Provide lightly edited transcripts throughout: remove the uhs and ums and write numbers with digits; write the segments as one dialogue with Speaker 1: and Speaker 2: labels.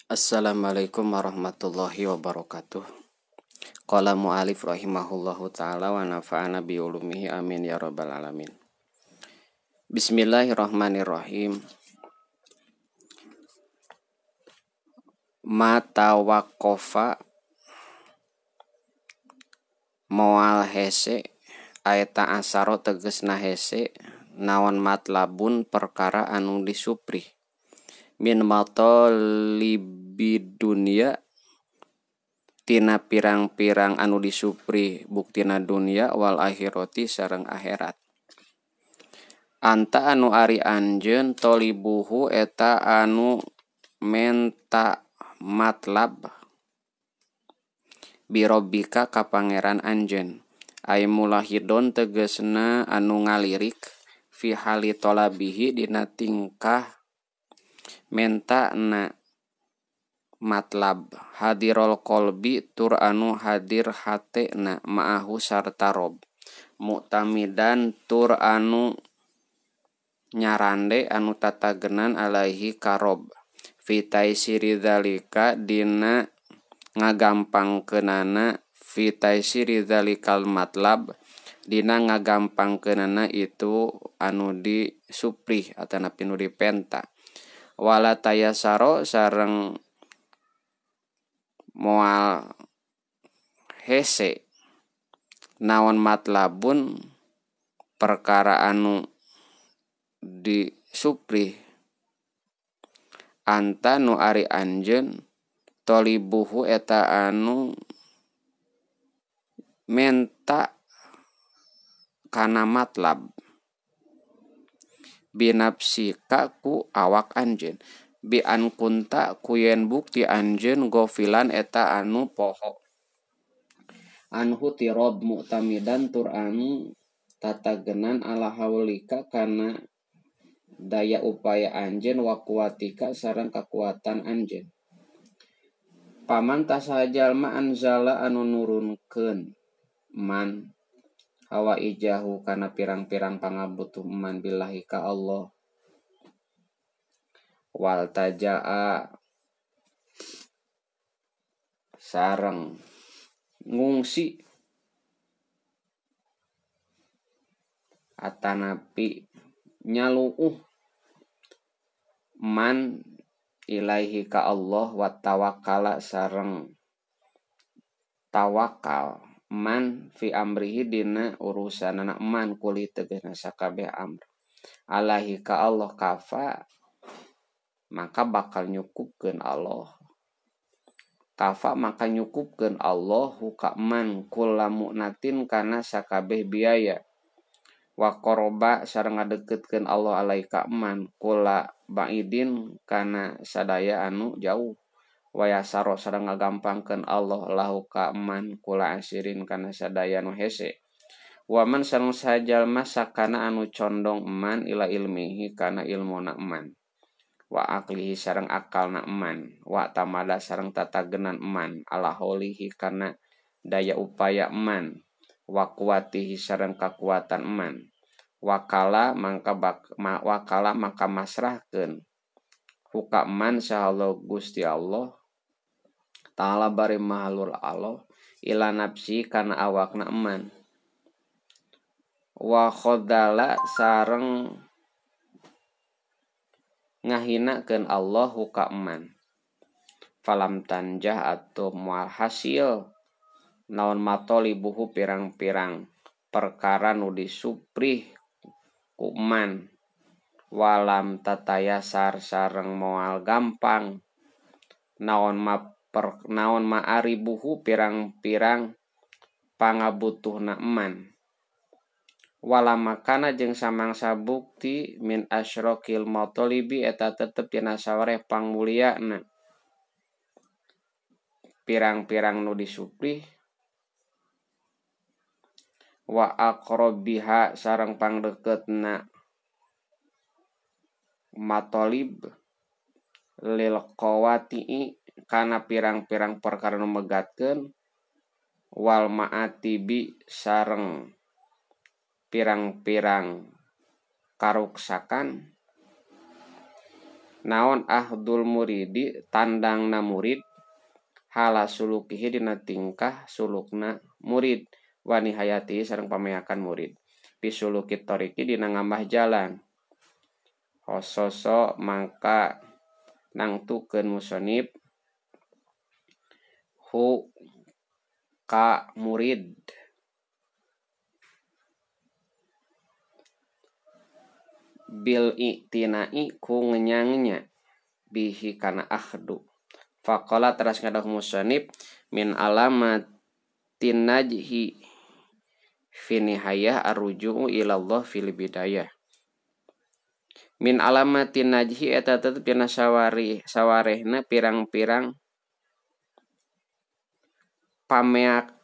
Speaker 1: Assalamualaikum warahmatullahi wabarakatuh. Qala mu'alif rahimahullahu ta'ala wa nafa'ana bi ulumihi amin ya rabbal alamin. Bismillahirrahmanirrahim. Ma tawaqqafa moal hese aeta asaro tegesna hese naon matlabun perkara anu disuprih min matalibi dunya tina pirang-pirang anu disuprih buktina dunya wal akhirati sareng akhirat. Anta anu ari anjeun tolibuhu eta anu menta matlab birobika ka pangeran anjeun ay mulahidon tegesna anu ngalirik fi hali tolabihi dina tingkah menta na matlab hadirul qalbi tur anu hadir hatena ma'ahu sarta rob mu'tamidan tur anu nyarande anu tatagenan alaihi karob fi taisiri dzalika dina ngagampangkeunana fi taisiri dzalikal matlab dina ngagampangkeunana itu anu disuprih atanapi nu dipenta wala tayasaro sareng moal hese naon matlabun perkara anu disuprih anta nu ari anjeun tolibuhu eta anu menta kana matlab binafsika ku awak anjeun bi an kunta ku yen bukti anjeun gofilan eta anu poho anhu ti rob mu'tamidan tur anu tatagenan ala haulika kana daya upaya anjeun wa kuwatika sareng kakuatan anjeun. Paman tasaha jalma anzala anu nurunkeun man hawa ijahu kana pirang-pirang pangabutuh man billahi ka Allah wal tajaa sareng ngungsi atanapi nyaluuh man ilaihi ka Allah wa tawakkala sareng tawakal man fi amrihi dina urusanana man kuli tegasna sakabeh amr alaihi ka Allah kafa maka bakal nyukupkeun Allah kafa maka nyukupkeun Allahu ka man kula mu'natin kana sakabeh biaya wa qoroba sareng ngadeukeutkeun Allah alaika man kula ba'idin kana sadaya anu jauh wa yasaro sareng ngagampangkeun Allah lahu ka man kula asirin kana sadaya anu hese wa man sareng sajalma sakana anu condong man ila ilmihi kana ilmuna man wa aklihi sareng akalna man wa tamada sareng tatagenan man ala holihi kana daya upaya man wa kuwatihi sareng kakuatan man wakala mangka wakala maka masrahkeun huka man saha Gusti Allah ta'ala bari mahalur Allah ila nafsi kana awakna man wa khodala sareng ngahinakeun Allah huka man falam tanjah atau mual hasil naon matolibuhu pirang-pirang perkara nu disuprih ku man walam tatayasar sareng moal gampang naon ma naon ma'aribuhu pirang-pirang pangabutuhna man wala makana jeung samangsa bukti min asyraqil matalibi eta tetep dina sawareh pangmuliana pirang-pirang nu disuprih wa aqrabiha sareng pangdeukeutna matolib lil qawati kana pirang-pirang perkara nu megatkeun wal ma'atibi sareng pirang-pirang karuksakan Naon ahdul muridi tandangna murid hala sulukihi dina tingkah sulukna murid wa nihayati sareng pameakan murid pisuluki toriki dina ngambah jalan hososo mangka nangtukeun musonib hu ka murid bil i'tinai ku ngenyangnya bihi kana akhdu faqala teras ngadawuh musonib min alamatin najhi fi nihayah arruju'u ila Allah fil bidayah min alamatin najhi eta tetep dina sawarehna pirang-pirang pameak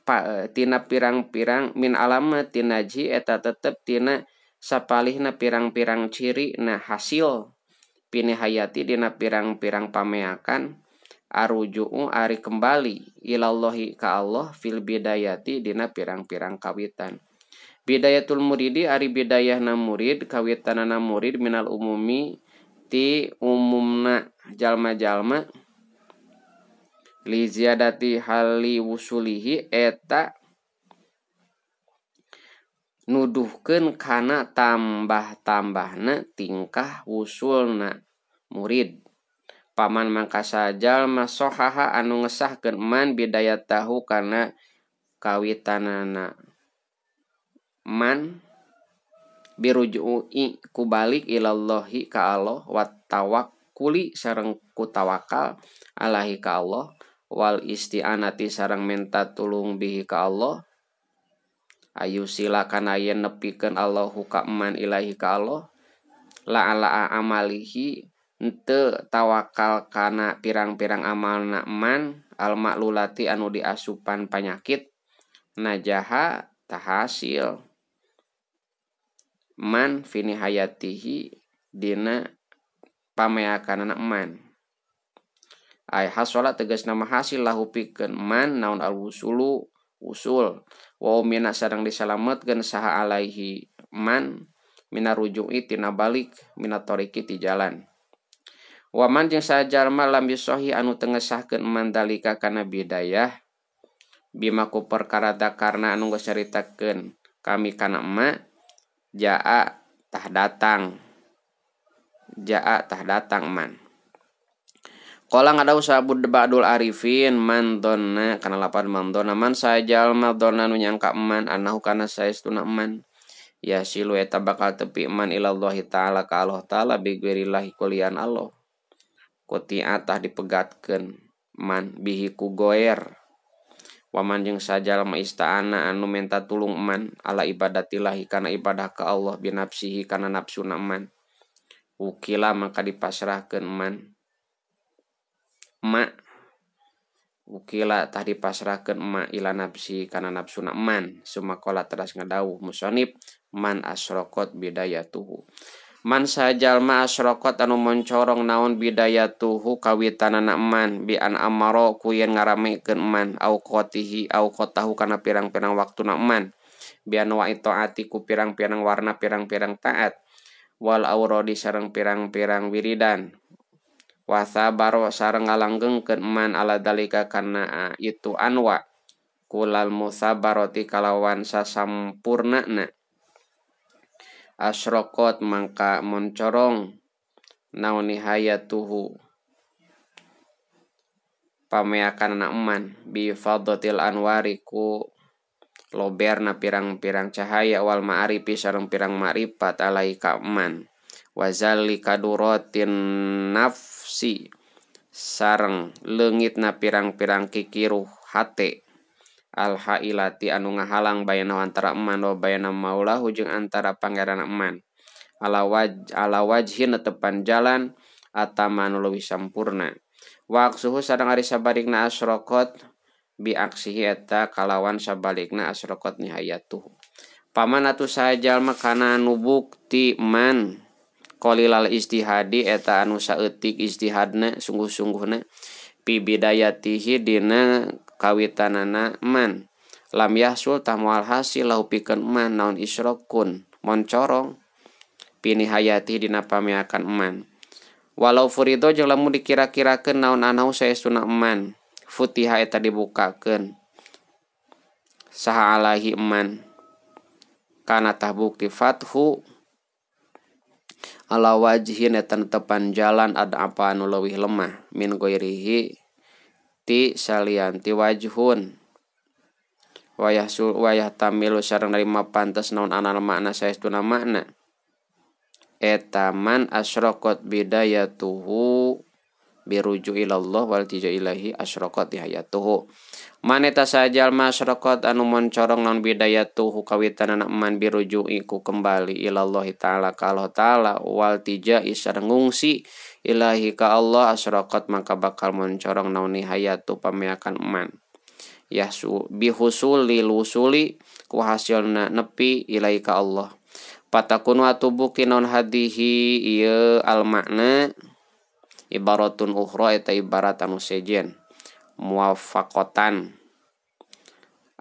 Speaker 1: tina pirang-pirang min alamatin najhi eta tetep tina sapalihna pirang-pirang ciri na hasil pinihayati dina pirang-pirang pameakan aruju'u ari kembali ilallahi ka Allah fil bidayati dina pirang-pirang kawitan bidayatul muridi ari bidayahna murid kawitanana murid minal umumi ti umumna jalma-jalma li ziyadati hali wusulihi eta nuduhkeun kana tambah-tambahna tingkah wusulna murid paman mangka sajalma sohaha anu ngesahkeun man bidayatahu kana kawitanana man biruju'i ku balik ilallahi ka Allah wa tawakkuli sareng ku tawakal alahi ka Allah wal isti'anati sareng minta tulung bihi ka Allah ayu silakan yen nepikeun Allahu ka man ilahi ka Allah la ala amalihi henteu tawakal kana pirang-pirang amalna man al maklulati anu diasupan panyakit najaha tahasil man fi nihayatihi dina pameakanana man ay hasola tegasna hasil lahu pikeun man naon al wusulu usul wa mina sareng disalametkeun saha alaihi man mina ruju'i tina balik mina toriki ti jalan wa man jeung sajalma lam yusohi anu teu ngesahkeun man dalika kana bidayah bima ku perkara dakarna anu geus caritakeun kami kana emak jaa tah datang man qala ngadau sabud ba'dul arifin man donna kana lapan man donna man sajalma donna nu nyangka man anahu kana saestuna man ya silu eta bakal tepi man ilallahi ta'ala ka Allah ta'ala bi ghairillahi kulian Allah kuti'atah dipegatkeun man bihi ku goer waman jeung sajalma ista'ana anu menta tulung man ala ibadatillahi kana ibadah ka Allah binafsihi kana nafsuna man ukila maka dipasrahkeun man ma ukila tah dipasrahkeun ma ila nafsi kana nafsuna man sumakola teras ngadawuh musonib man asrokot bidayatuhu man sajalma asrokot anu moncorong naon bidayatuhu kawitanana man bi an amaro ku yen ngaramekeun man au qotihi au qotahu kana pirang-pirang waktuna man bi an wa itaati ku pirang-pirang warna pirang-pirang taat wal aurodi sareng pirang-pirang wiridan wa sabaro sareng ngalanggengkeun man ala dalika kana itu anwa kulal musabaroti kalawan sasampurnana asrokot mangka moncorong naon nihayatuhu pameakanana eman bi fadhatil anwari ku loberna pirang-pirang cahaya wal ma'arifi sareng pirang ma'rifat alai ka eman wazali kaduratin nafsi sareng leungitna pirang-pirang kikiruh hate al hailati anu ngahalang bayana antara eman wa bayana maulahu jeung antara pangeran eman ala wajhin tepan jalan atama anu leuwih sampurna waqsuhu sareng ari sabalikna asrokot bi aksihi eta kalawan sabalikna asrokot nihayatuh paman atuh sajalma kana nu bukti man qalilal ijtihadi eta anu saeutik ijtihadna sungguh-sungguhna fi bidayatihi dina kawitanana man lam yahsul tah moal hasil lahu pikeun man naon isyrokun moncorong pinihayati dina pameakan man Walau furido jeung lamun dikira-kirakeun naon anahu saestuna eman futiha eta dibukakeun saha alaihi eman kana tah bukti fathu ala wajhin eta netepan jalan ada apa anu leuwih lemah min ghairihi ti salianti wajhun wayah wayah tamilu sareng narima pantes naon anal makna saestuna makna eta man asyraqat bidayatuhu biruju ilallah wal tija ilahi asyraqat hayatuhu man eta sajalma asyraqat anu moncorong naon bidayatuhu kawitanana man biruju'i ku kembali ilallahi ta'ala ka Allah ta'ala wal tija sareng ngungsi ilahi ka Allah asyraqat maka bakal moncorong naon hayatu pameakan man yahsu bihusuli lusuli ku hasilna nepi ilahi ka Allah patakunu atuh bukti naon hadihi ieu al makna ibaratun ukhra eta ibarat anu sejen muwafaqatan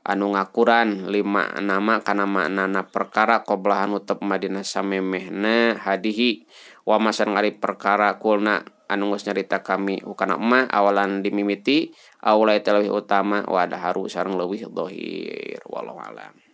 Speaker 1: anu ngakuran lima nama kana maknana perkara qoblah anu tep madina samemehna hadihi wa masan ngari perkara kulna anu geus nyarita kami hukana ma awalan dimimiti aula eta leuwih utama wa daharu sareng leuwih zahir wallahu alam.